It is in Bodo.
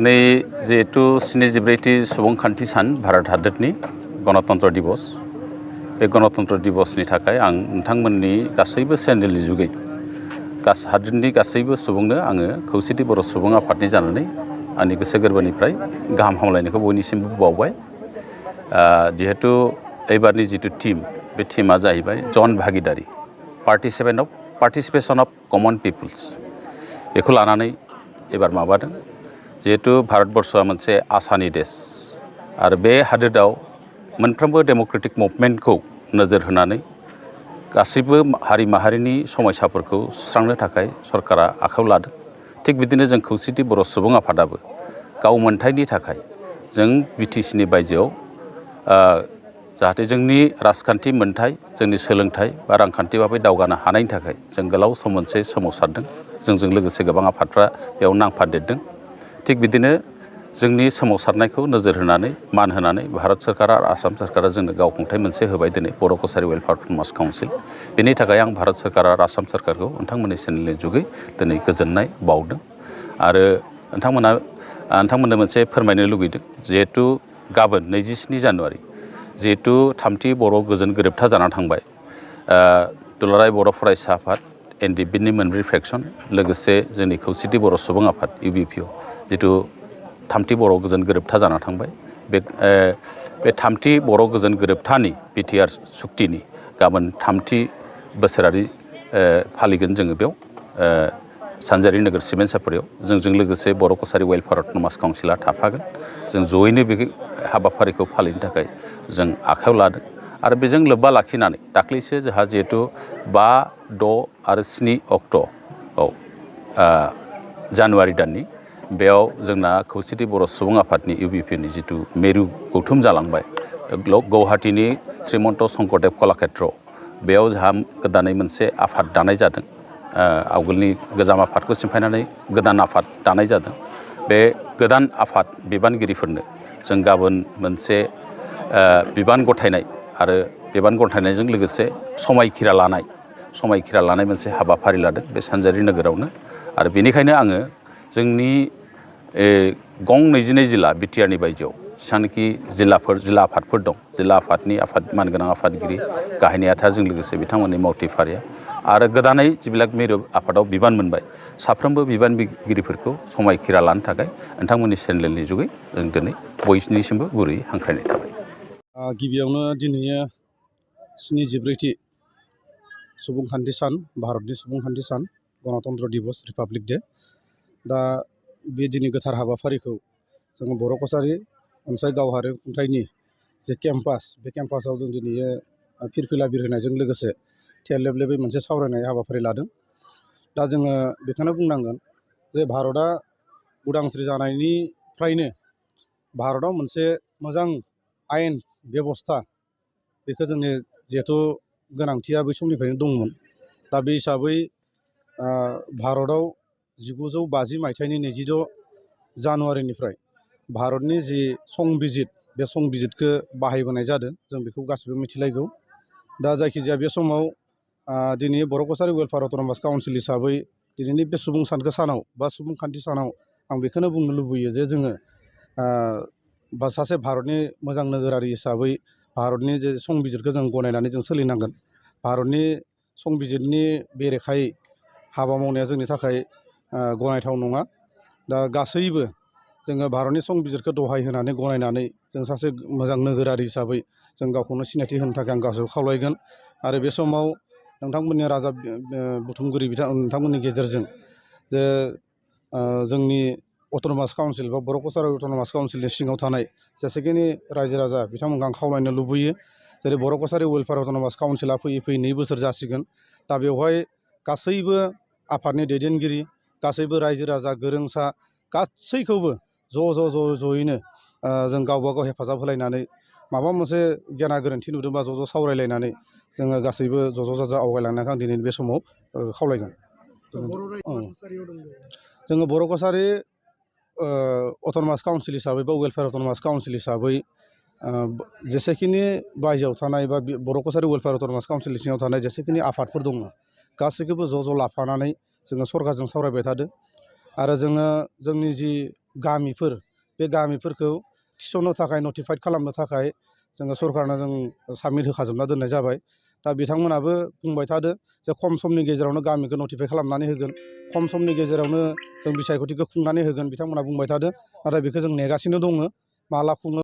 नै जिहेतु 74थि सुबुंखान्थि सान भारत हादरनि गणतन्त्र दिवस बे गणतन्त्र दिवसनि थाखाय आं नोंथांमोननि गासैबो चेनेलनि जुगै हादरनि गासैबो सुबुंनो आङो खौसेथि बर' सुबुं आफादनि जानानै आंनि गोसो गोरबोनिफ्राय गाहाम हामलायनायखौ बयनिसिमबो बावबाय। जिहेतु एबारनि जितु टीम बे टीमा जाहैबाय जन भागिदारि पार्टिसिपेशन अफ कमन पिपल्स बेखौ लानानै एबार माबादों। जिहेतु भारतबर्षआ मोनसे आसानि देश आरो बे हादोराव मोनफ्रोमबो डेम'क्रेटिक मुभमेन्टखौ नोजोर होनानै गासैबो हारि माहारिनि समस्याफोरखौ सुस्रांनो थाखाय सरकारा आखायाव लादों। थिग बिदिनो जों खौसेथि बर' सुबुं आफादाबो गाव मोनथायनि थाखाय जों बिटिसिनि बायजोआव जाहाथे जोंनि राजखान्थि मोनथाय जोंनि सोलोंथाइ बा रांखान्थि भाबै दावगानो हानायनि थाखाय जों गोलाव सम मोनसे सोमावसारदों। जोंजों लोगोसे गोबां आफादफ्रा बेयाव नांफादेरदों। थिग बिदिनो जोंनि सोमावसारनायखौ नोजोर होनानै मान होनानै भारत सरकारा आरो आसाम सरकारा जोंनो गावखुंथाय मोनसे होबाय दिनै बर' कसारि वेलफेयार अट'नमास काउन्सिल। बेनि थाखाय आं भारत सरकार आरो आसाम सरकारखौ नोंथांमोननि चेनेलनि जुगै दिनै गोजोननाय बावदों। आरो नोंथांमोननो मोनसे फोरमायनो लुगैदों। जिहेतु गाबोन 27 जानुवारि जिहेतु थामथि बर' गोजोन गोरोबथा जानानै थांबाय। दुलाराय बर' फरायसा आफाद एनडिएफबिनि मोनब्रै फ्रेक्सन लोगोसे जोंनि खौसेथि बर' सुबुं आफाद इउबिपिअ जितु थामथि बर' गोजोन गोरोबथा जाना थांबाय। बे थामथि बर' गोजोन गोरोबथानि बिटिआर सुक्तिनि गाबोन थामथि बोसोरारि फालिगोन जोङो बेयाव सानजारि नोगोर सिमेन्ट सापरियाव जोंजों लोगोसे बर' कसारि वेलफेयार अट'नमास काउन्सिला थाफागोन। जों जयैनो बे हाबाफारिखौ फालिनो थाखाय जों आखायाव लादों। आरो बेजों लोब्बा लाखिनानै दाख्लैसो जोंहा जिहेतु 5, 6 आरो 7 अक्ट'आव जानुवारि दाननि बेयाव जोंना खौसेथि बर' सुबुं आफादनि इउबिपिनि जितु मेरु गौथुम जालांबाय गुवाहाटीनि श्रीमन्त शंकरदेव कलाक्षेत्र बेयाव जोंहा गोदानै मोनसे आफाद दानाय जादों। आवगोलनि गोजाम आफादखौ सिमफायनानै गोदान आफाद दानाय जादों। बे गोदान आफाद बिबानगिरिफोरनो जों गाबोन मोनसे बिबान गथायनाय आरो बिबान गथायनायजों लोगोसे समायखिरा लानाय मोनसे हाबाफारि लादों बे सानजारि नोगोरावनो। आरो बेनिखायनो आङो जोंनि गं 22 जिल्ला बिटिआरनि बायजोआव जेसेबांनाखि जिल्ला आफादफोर दं जिल्ला आफादनि मानगोनां आफादगिरि गाहाय नेहाथारजों लोगोसे बिथांमोननि मावथि फारिया आरो गोदानै जिबिलाक मिरु आफादाव बिबान मोनबाय साफ्रोमबो बिबानगिरिफोरखौ समायखिरा लानो थाखाय नोंथांमोननि चेनेलनि जुगै जों दिनै बयनिसिमबो गुरै हांख्रायनाय थाबाय। गिबियावनो दिनै 74थि सुबुंखान्थि सान भारतनि सुबुंखान्थि सान गणतन्त्र दिवस रिपाब्लिक डे। दा बे दिनै गोथार हाबाफारिखौ जोङो बर' कसारि अनसाय गावहारि खुंथायनि जे केम्पास बे केम्पासाव जों दिनै फिरफिला बिरहोनायजों लोगोसे थेर लेब मोनसे सावरायनाय हाबाफारि लादों। दा जोङो बेखौनो बुंनांगोन जे भारतआ उदांस्रि जानायनिफ्रायनो भारतआव मोनसे मोजां आयेन बेबस्था बेखौ जोंनि जिहेथु गोनांथिया बै समनिफ्रायनो दंमोन। दा बे हिसाबै भारतआव 1950 मायथाइनि 26 जानुवारिनिफ्राय भारतनि जि संबिजित बे संबिजितखौ बाहायबोनाय जादों। जों बेखौ गासिबो मिथिलायगौ। दा जायखिजाया बे समाव दिनै बर' कसारि वेलफेयार अट'नमास काउन्सिल हिसाबै दिनैनि बे सुबुं सानखो सानाव बा सुबुंखान्थि सानाव आं बेखौनो बुंनो लुबैयो जे जोङो बा सासे भारतनि मोजां नोगोरारि हिसाबै भारतनि जे संबिजितखौ जों गनायनानै जों सोलिनांगोन। भारतनि संबिजितनि बेरेखायै हाबा मावनाया जोंनि थाखाय गनायथाव नङा। दा गासैबो जोङो भारतनि संबिजिरखौ दहाय होनानै गनायनानै जों सासे मोजां नोगोरारि हिसाबै जों गावखौनो सिनायथि होनो थाखाय आं गासैबो खावलायगोन। आरो बे समाव नोंथांमोननि राजा बुथुमगिरि नोंथांमोननि गेजेरजों जे जोंनि अट'नमास काउन्सिल बा बर' कसारि अट'नमास काउन्सिलनि सिङाव थानाय जेसेखिनि रायजो राजा बिथांमोनखौ आं खावलायनो लुबैयो। जेरै बर' कसारि वेलफेयार अट'नमास काउन्सिला फैयै 2 बोसोर जासिगोन। दा बेवहाय गासैबो आफादनि दैदेनगिरि गासैबो रायजो राजा गोरोंसा गासैखौबो ज'यैनो जों गावबा गाव हेफाजाब होलायनानै माबा मोनसे गेना गोरोन्थि नुदोंबा ज' सावरायलायनानै जोङो गासैबो ज' जाजा आवगायलांनायखौ आं दिनैनि बे समाव खावलायगोन। जोङो बर' कसारि अट'नमास काउन्सिल हिसाबै बा वेलफेयार अट'नमास काउन्सिल हिसाबै जेसेखिनि बायजोआव थानाय बा बर' कसारि वेलफेयार अट'नमास काउन्सिलनि सिङाव थानाय जेसेखिनि आफादफोर दङ गासैखौबो ज' लाफानानै जोङो सरकारजों सावरायबाय थादों। आरो जोङो जोंनि जि गामिफोर बे गामिफोरखौ थिसननो थाखाय नटिफाइड खालामनो थाखाय जोङो सरकारनो जों साबमिट होखाजोबना दोननाय जाबाय। दा बिथांमोनाबो बुंबाय थादो जे खम समनि गेजेरावनो गामिखौ नटिफाइ खालामनानै होगोन, खम समनि गेजेरावनो जों बिसायख'थिखौ खुंनानै होगोन बिथांमोना बुंबाय थादो। नाथाय बेखौ जों नेगासिनो दङ माला खुङो।